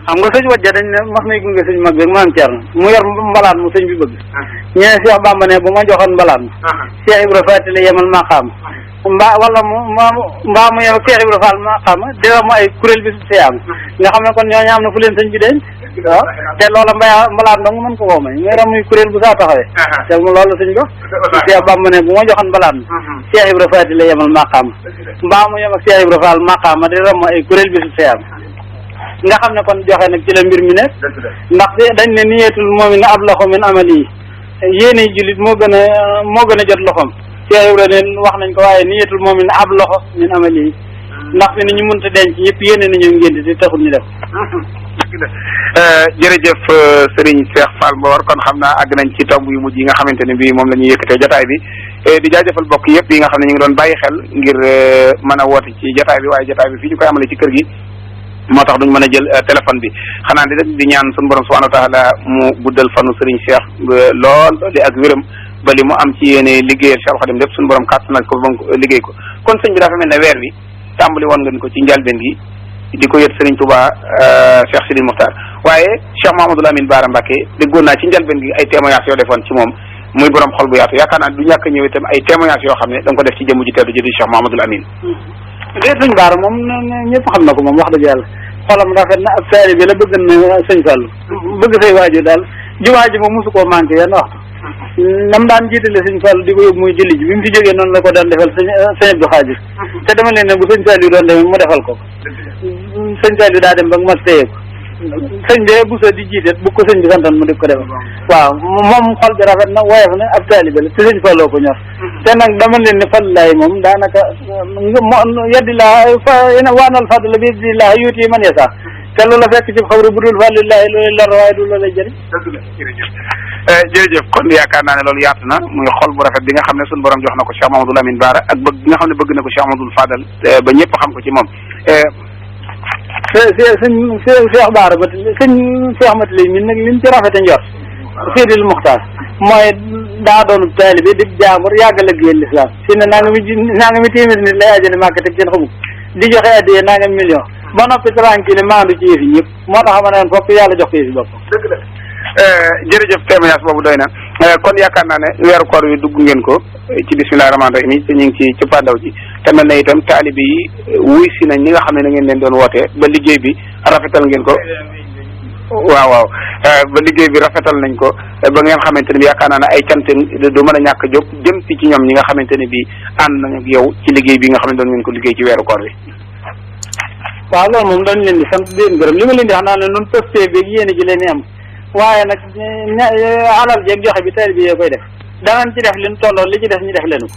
xam nga sëñ wajja dañ ne mas nay gunge sëñ mag bi maam Thierno mu yor mbalaat mu sëñ bi bëgg ñee Cheikh Bamba ne bu ma joxoon mbalaat ma Cheikh Ibra Fall la yemal maqaam wala mbaa mu yem Cheikh Ibra Fall maqaam dina ma ay kuréel bi su siyaam nga xam ne kon ñooñu am na fu leen sëñ bi denc waaw te loola mbalaat dong mën ko koo may muy ram muy kuréel bu saa taxawee te loolu sëñ ko Cheikh Bamba ne bu ma joxoon mbalaat ma Cheikh Ibra Fall la yemal maqaam mbaa mu yem ak Cheikh Ibra Fall maqaam dina ram ma ay kuréel bi su siyaam nga xam ne kon joxe nag ci la mbir mi nekk ndax dañ ne niyeetul mu'min ablahu min amali yéene jullit moo gën a jot loxoom Cheikh Ibra ne wax nañ ko waaye niyeetul mu'min ablahu min amali ndax fi ni ñu mënta denc ñëpp yéene nañu ngénte di taxul ñu def jërëjëf Serigne Cheikh Fall Mbawar kon xam naa àgg nañ ci tomb yu mujj yi nga xamante ne bii moom la ñuy yëkkatee jotaay bi di jaajëfal bokk yëpp yi nga xam ne ñu ngi doon bàyyi xel ngir mën a woote ci jotaay bi waaye jotaay bi fii ñu koy amale ci kër gi moo tax duñ mën a jël téléphone bi xanaa di ñaan suñu borom subhanahu wa taala mu guddal fanu Serigne Cheikh lool di ak wéram ba li mu am ci yéene liggéeyal Cheikh Khadim lépp suñu borom kàttanal ko ba mu liggéey ko kon sëñ bi dafa mel ne weer wi tàmbali woon ngeen ko ci njalbeen gi di ko yët Serigne Touba Cheikh Sidil Muxtaar waaye Cheikh Mouhamadoul Amine Bara Mbacké déggoon naa ci njalbeen gi ay témoignages yoo defoon ci moom muy borom xol bu yaatu yaakaar naa du ñàkk ñëw itam ay témoignages yoo xam ne da nga ko def ci jëmm ji teddu ji di Cheikh Mouhamadoul Amine déet sëñ Baara moom ñëpp xam na ko moom wax dëgg yàlla xolam rafet na ab saari bi la bëgg na sëñ Fallu bëgg say waajur daal jumaa ji moom mosu koo manqué yenn waxtu nam daan jiitale sëñ Fallu di ko yóbbu muy julli ji bi mu fi jógee noonu la ko daan defal sëñ Abdou Xaadir te dama leen ne bu sëñ Fallu doon demee mu defal ko sëñ Fallu daa dem ba mag téye ko sëñ bi bu sa di jiite bu ko sëñ bi santoon mu di ko defal waaw moom xol bi rafet na woyof na ab taalibe la te sëñ Falloo ko ñor te nag dama leen ne Fallu moom daanaka yaddi laa waanal fadla bi yaddi laa yuuti man yasa te loola fekk ci xabru bu dul fàllillahi loolu lor waaye du loola jëriñ jërëjëf kon yaakaar naa ne loolu yaatu na muy xol bu rafet bi nga xam ne suñu borom jox na ko Cheikh Mouhamadoul Amine Bara ak bëgg bi nga xam ne bëgg na ko Cheikh Mouhamadoul Fadal ba ñëpp xam ko ci moom Cheikh Bara ba sëñ Cheikh Matili min nag liñ ci rafete njort Sidil Muxtaar mooy daa doonu taalibe di jaambur yàgg a liggéeyal lislaam fi ne naa nga mi téeméeri nit lay ajale màkk teg seen xamul di joxe addiyee naa nga million ba noppi tranquille maandu ci yëf yi ñëpp moo tax ma ne woon foofu yàlla jox ko yëf yi boppam dëgg la jërëjëf témoignage boobu doy na kon yaakaar naa ne weeru koor wi dugg ngeen ko ci bismillahi rahmaani rahim te ñu ngi ci cëppaandaw ji te mel na itam taalibe yi wuy si nañ ñi nga xam ne na ngeen leen doon wootee ba liggéey bi rafetal ngeen ko waaw ba liggéey bi rafetal nañ ko ba ngeen xamante ne bi yaakaar naa ne ay cant du mën a ñàkk jóg jëm si ci ñoom ñi nga xamante ne bi ànd nañ ak yow ci liggéey bi nga xam ne doon ngeen ko liggéey ci weeru koor wi waaw loolu moom dañ leen di sant di leen gërëm li ma leen di wax naa ne nun posté bi yéen ji leen am waaye nag alal jeeg joxe bi taalibe bi yee koy def danañ ci def liñ tolloo li ci def ñu def leenu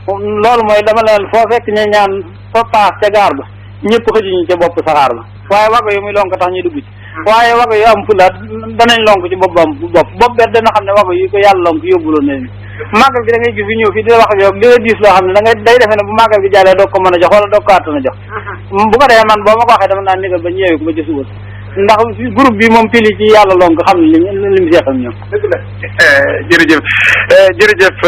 ko loolu mooy dama leen foo fekk ñu ñaan fa paas ca gaar ba ñëpp xëjuñu ca bopp saxaar ba waaye wago yu muy lonk tax ñuy dugg ci waaye wago yu am fulaat danañ lonk ci bopp bet dana xam ne wago yi ko yàlla lonk yóbbuloon na leen màggal gi da ngay gis fi ñëw fii di wax ak yow di la diis loo xam ne da ngay day defee ne bu màggal gi jàllee doog ko mën a jox wala doog ko àttana jox bu ko defee man boo ma ko waxee dama naan nigal ba ñëwee ko ba ci suba ndax groupe bi moom pili ci yàlla lonk xam ne li mu seex ak ñoom dëgg la jërëjëf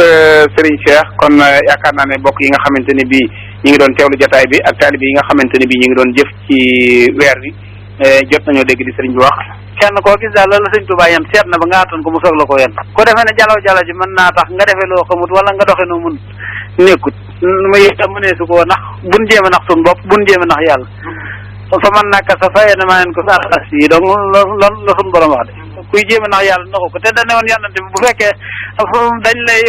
Serigne Cheikh kon yaakaar naa ne bokk yi nga xamante ne bii ñi ngi doon teewlu jotaay bi ak taalibe yi nga xamante ne bii ñi ngi doon jëf ci weer bi jot nañoo dégg di Serigne bi wax kenn koo gis daal loolu la sëñ Tuubaa yem seet na ba nga attan ko mu soog la ko yen ko defee ne jalaw jala ji mën naa tax nga defee loo xamut wala nga doxe noo mun nekkut ma yëg mënee su ko nax buñ jéem a nax suñu bopp buñ jéem a nax yàlla fa man naka sa fayee na maa leen ko saas yi donc loolu la suñu borom wax de kuy jéem a nax yàlla naxu ko te dañ ne woon yàllante bi bu fekkee dañ lay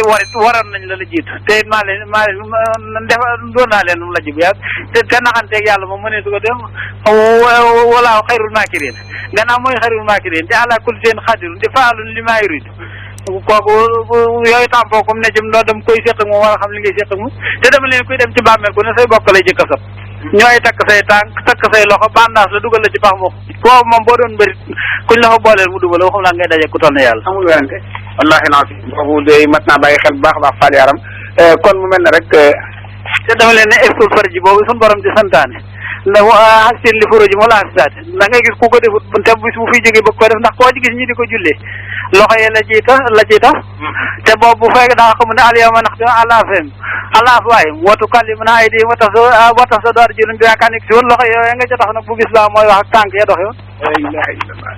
waroon nañ la jiitu te it maa leen def doon naa leen la ji bu yàgg te naxanteeg yàlla moom mënee su ko dem walaa xayrul maakirin gannaaw mooy xayrul maakirin te ala kulli seen xadirun te faalun li maa yurid kooku yooyu tampoo comme ne jëm doo dem koy séq ak moom war a xam li ngay séq ak moom te dama leen kuy dem ci bàmmeel ku ne say bokk lay jëkk a sot ñooy takk say tànk takk say loxo bandaas la dugal la ci pax moom foofu moom boo doon bëri kuñ la fa booleel mu dugal waxum laa ngay daje ku toll ne yàlla amul werante wallahi naa si boobu day mat naa bàyyi xel bu baax a baax Fall Yaram kon mu mel ne rek te dama leen ne estul farji boobu suñu borom di santaane ndax seen li furuji moo la asidaate da ngay gis ku ko defut te bis bu fiy jógee bëgg ko def ndax koo ci gis ñi di ko jullee loxo yi la ciy tax te boobu bu fekkee daa xam ne al yawma naxtimu ala afwaahihim wa tukallimuna aydihim wa tashhadu arjuluhum bimaa kaanu yaksibuun loxo yooyu nga ca tax nag bu bis baa mooy wax ak tànk ya dox yoon. ilaha illallah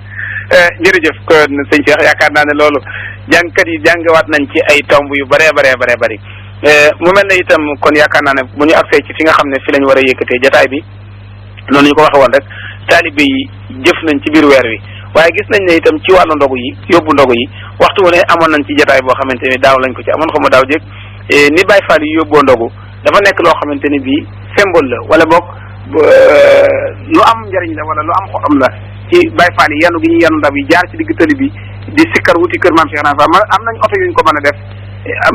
jërëjëf kon sëñ Cheikh yaakaar naa ne loolu jàngkat yi jàngawaat nañ ci ay tomb yu bëree bëri mu mel ne itam kon yaakaar naa ne bu ñu agsee ci fi nga xam ne fi lañ war a yëkkatee jotaay bi noonu ñu ko waxe woon rek taalibe yi jëf nañ ci biir weer wi waaye gis nañ ne itam ci wàllu ndogu yi yóbbu ndogu yi waxtu wu ne amoon nañ ci jotaay boo xamante ni daaw lañ ko ci amoon xaw ma daaw jéeg ni Baye Fall yi yóbboo ndogu dafa nekk loo xamante ni bii symbole la wala boog lu am njëriñ la wala lu am xorom la ci Baye Fall yi yanu gi ñu yanu ndab yi jaar ci digg tëli bi di sikkar wuti kër maam Cheikh Nafa am nañ oto yuñ ko mën a def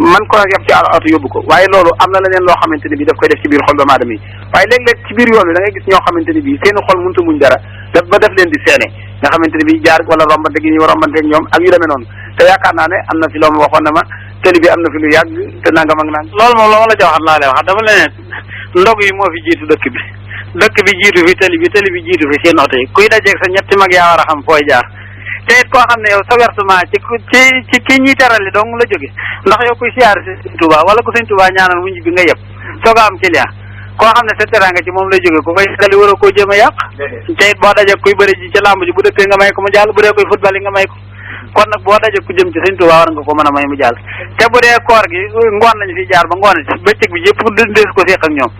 man ko yeb ci oto yóbbu ko waaye loolu am na leneen loo xamante ne bi daf koy def ci biir xol doomu aadama yi waaye léeg-léeg ci biir yoon wi da ngay gis ñoo xamante ne bi seen xol mënta muñ dara ba def leen di seene nga xamante ne bi jaar wala rombante gi ñu rombanteeg ñoom ak yu demee noonu te yaakaar naa ne am na fi loo ma waxoon na ma tëli bi am na fi lu yàgg te nangam ak nang loolu moom loo ma la ca waxat laa lay wax dama leen ndog yi moo fi jiitu dëkk bi jiitu fi tëli bi jiitu fi seen oto yi kuy dajeeg sa ñetti mag yaa war a xam fooy jaar te it koo xam ne yow sa versement ci ki ñuy terali dong la jóge ndax yow kuy siyaar si Sëñ Tuubaa wala ku Sëñ Tuubaa ñaanal mu ñibbi nga yëpp soo ko am client koo xam ne sa teranga ci moom lay jóge ku koy dali war a koo jéem a yàq te it boo dajee kuy bëri ji ci làmb ji bu dëkkee nga may ko mu jàll bu dee koy football yi nga may ko kon nag boo dajee ku jëm ci Sëñ Tuubaa war nga ko mën a may mu jàll te bu dee koor gi ngoon lañ fi jaar ba ngoon ci bëccëg bi yëpp des ko séq ak ñoom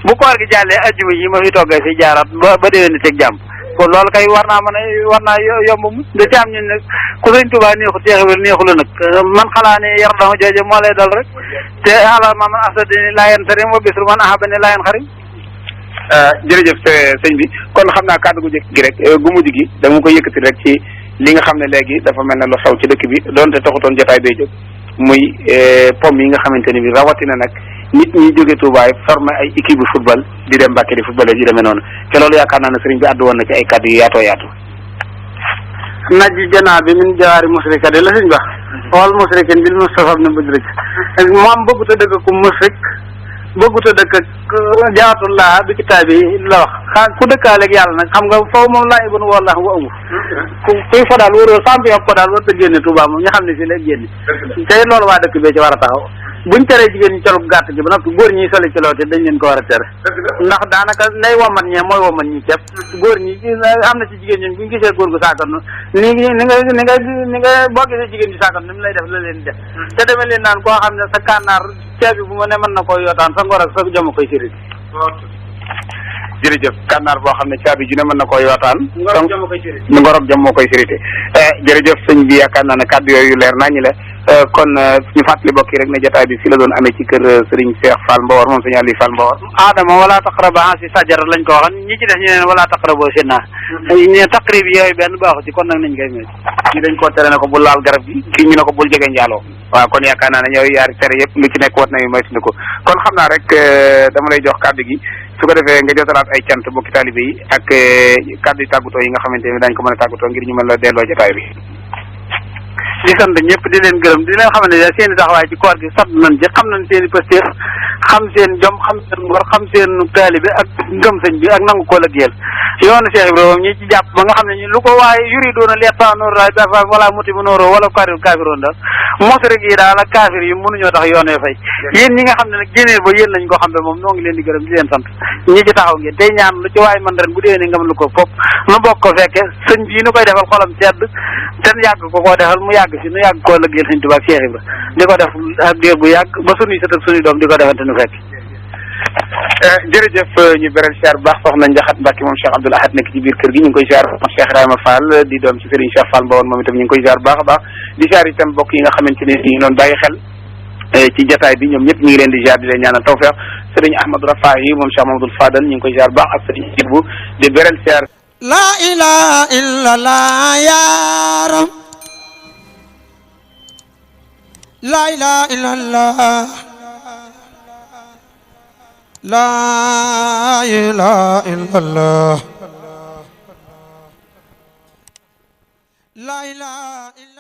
bu koor gi jàllee ajjuma yi ma fi toggee fi jaaraat ba déwén ni teg jàmm kon loolu kay war naa yomb mu da ci am ñun nag ku Sëñ Tuubaa neexu teexewel neexu la nag man xalaa ne yar dama jooje moo lay dal rek te alal ma man asadini laayen sarim wa bisru man ahabani laayen xarim jërëjëf sëñ bi kon xam naa kàddu gu jëkk gi rek gu mujj gi dama ko yëkkati rek ci li nga xam ne léegi dafa mel ne lu xew ci dëkk bi doonte taxutoon jotaay bay jóg muy pom yi nga xamante ni bi rawatina nag nit ñi jóge Touba formé ay équipe bu football di dem Mbàkke di football yi demee noonu te loolu yaakaar naa ne sëriñ bi àddu woon na ci ay kàddu yu yaatoo yaatu najji janaa bi min jawaari musrika de la sëñ ba xool musrikin bil Mustafa ibn Mudrik moom bëggut a dëkk ku musrik bëggut a dëkk jaatullah bi kitaab yi la wax ku dëkkaaleeg yàlla nag xam nga foofu moom laa ibn wallah wa amu kuy fa daal wóoroo samp yob ko daal war ta génne Touba moom ñu xam ne fii lay génne te loolu waa dëkk bee ci war a taxaw buñ teree jigéen ñi colub gàtt gi ba noppi góor ñi soli ci loote dañ leen ko war a tere ndax daanaka nday woman ñee mooy woman ñi ceeb góor ñi am na ci jigéen ñi buñ gisee góor gu saakan ni nga boo gisee jigéen ñi saakan ni mu lay def la leen def te demee leen naan koo xam ne sa kànnaar ceeb bi bu ma ne mën na koy yootaan sa ngor ak sa jom koy siri jërëjëf kànnaar boo xam ne caabi ju ne mën na koo yootaan ngor jom koy siri ngorog jom moo koy sirité jërëjëf sëñ bi yaakaar naa ne kàddu yooyu leer nañu la kon ñu fàttali bokk yi rek ne jotaay bi fi la doon amee ci kër Serigne Cheikh Fall Mbawar moom sëñ Aliou Fall Mbawar Adama wala taqraba si sajara lañ ko waxoon ñi ci def ñu ne wala taqrabo si naa ñu taqrib yooyu benn baaxu ci kon nag nañ koy métti ñi dañ koo tere ne ko bul laal garab gi kii ñu ne ko bul jege njaaloo waaw kon yaakaar naa ne ñooy yaari tere yëpp lu ci nekk wat nañu moytundi ko kon xam naa rek dama lay jox kàddu gi su ko defee nga jotalaat ay cant bokki taalibe yi ak kàddu yu tàggatoo yi nga xamante ne dañ ko mën a tàggatoo ngir ñu mën la delloo jotaay bi di sant ñëpp di leen gërëm di leen xamante ne seen i taxawaay ci koor gi sant nañ ci xam nañ seen i pëstéef xam seen jom xam seen ngor xam seen taalibe ak ngëm sëñ bi ak nangu koo lëggeel yoonu Cheikh Ibrahima ñi ci jàpp ba nga xam ne ñi lu ko waaye yuri doona leexta noor raay dafa wala muti bu nooroo wala kaafiroon daal mosrik yi daal ak kaafir yi mënuñoo tax yoon fay yéen ñi nga xam ne nag génnee ba yéen lañ ko xam ne moom noo ngi leen di gërëm di leen sant ñi ci taxaw ngeen tey ñaan lu ci waaye man ren bu dee ne ngam lu ko fop nu bokk ko fekke sëñ bii nu koy defal xolam sedd te yàgg ko koo defal mu yàgg si nu yàgg koo lëggeel sëñ Tuubaa Cheikh Ibra di ko def ak diir bu yàgg ba suñuy sët ak suñuy doom di ko defante nu fekk jërëjëf ñu beral siyaar bu baax soxna Njaxat Mbàkke moom Cheikh Abdoul Ahad nekk ci biir kër gi ñu ngi koy siyaar Cheikh Ibrahima Fall di doom ci Serigne Cheikh Fall Mbawar moom itam ñu ngi koy siyaar bu baax a baax di siyaar itam mbokk yi nga xamante ne ñu doon bàyyi xel ci jataay bi ñoom ñëpp ñu ngi leen di siyaar di leen ñaanal tawfeex Serigne Ahmadou Rafahi moom Cheikh Mamadou Fadal ñu ngi koy siyaar bu baax ak Serigne Ibou di beral siyaar la ilaha illallah yaram la ilaha illallah la ilaha illallah la ilaha illallah